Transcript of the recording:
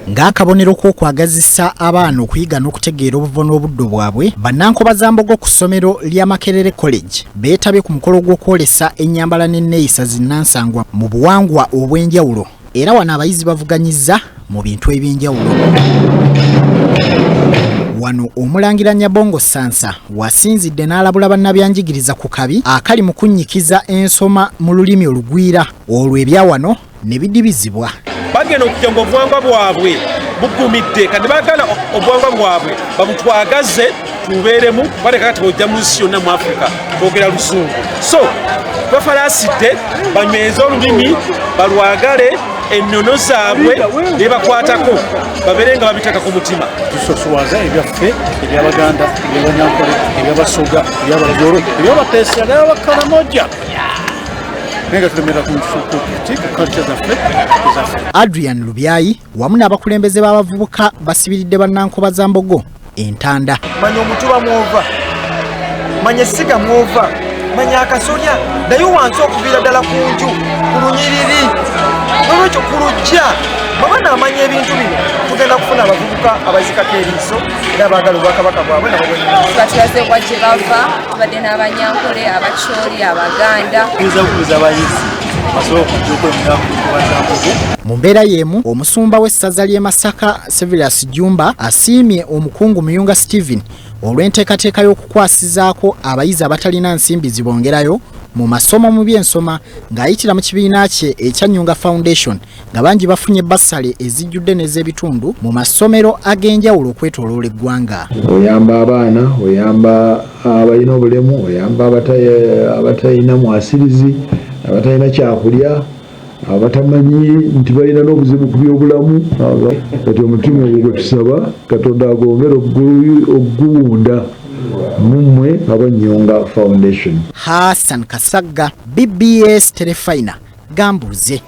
Ng'akabonero k'okwagazisa abaana okuyiga n'okutegeera obuvo n'obuddo bwabwe, Bannankobazambogo ku ssomero lya Makerere College beetabye ku mukolo gw'okwolesa ennyambala n'enneeyisa zinnansangwa mu buwangwa obw'enjawulo era wano abayizi bavuganyizza mu bintu eby'enjawulo. Wano Omulangira Nyabongo Ssansa wasinzidde n'alabula bannabyanjigiriza ku kabi akali mu kunnyikiza ensoma mu lulimi olugwira olwo ebya wano ne bidibizibwa. Bagenda okujja nga obuwangwa bwabwe bugumidde, kati baagala obuwangwa bwabwe babutwagaze tubeeremu, baleka kati bojja mu nsi yonna mu Afrika twogera luzungu, so bafalaasidde banyweze olulimi balwagale, ennono zaabwe nebakwatako babeere nga babiteeka ku mutima. Tusosowaza ebyaffe ebyabaganda, ebyabanyankole, ebyabasoga, ebyabajoro, ebyabateesa, ebyabakalamoja, naye nga tulemera ku culture zaffe ezaffe. Adrian Lubyayi wamu n'abakulembeze b'abavubuka basibiridde Bannankobazambogo entanda. Manya omutuba mwova, manya essiga mwova, manya akasolya, naye wansi okuviira ddala ku nju ku lunyiriri, nolwekyo ku lujja baba naamanya ebintu bino, tugenda kufuna abavubuka abazikako eriiso era abaagala obwakabaka bwabwe nabo. Batulaze wa gye bava. Tubadde n'Abanyankole, Abakyoli, Abaganda. Tuyinza kukubiza abayizi basobole okujja okwemera ku Nkobazambogo. Mu mbeera y'emu, omusumba w'essaza ly'e Masaka Severus Jumba asiimye omukungu Muyunga Stephen olw'enteekateeka y'okukwasizaako abayizi abatalina nsimbi zibongerayo mu masomo mu by'ensoma ng'ayitira mu kibiina kye ekya Nyunga Foundation, nga bangi bafunye bursary ezijjudde n'ez'ebitundu mu masomero ag'enjawulo okwetooloola eggwanga. Oyamba abaana, oyamba abalina obulemu, oyamba abatalina mwasirizi, abatalina kyakulya, abatamanyi nti balina n'obuzibu ku byobulamu. Kati omutima ogwo gwe tusaba Katonda agongere okuguwunda mummwe Abanyunga Foundation. Hassan Kasagga, BBS Terefayina, Gambuuze.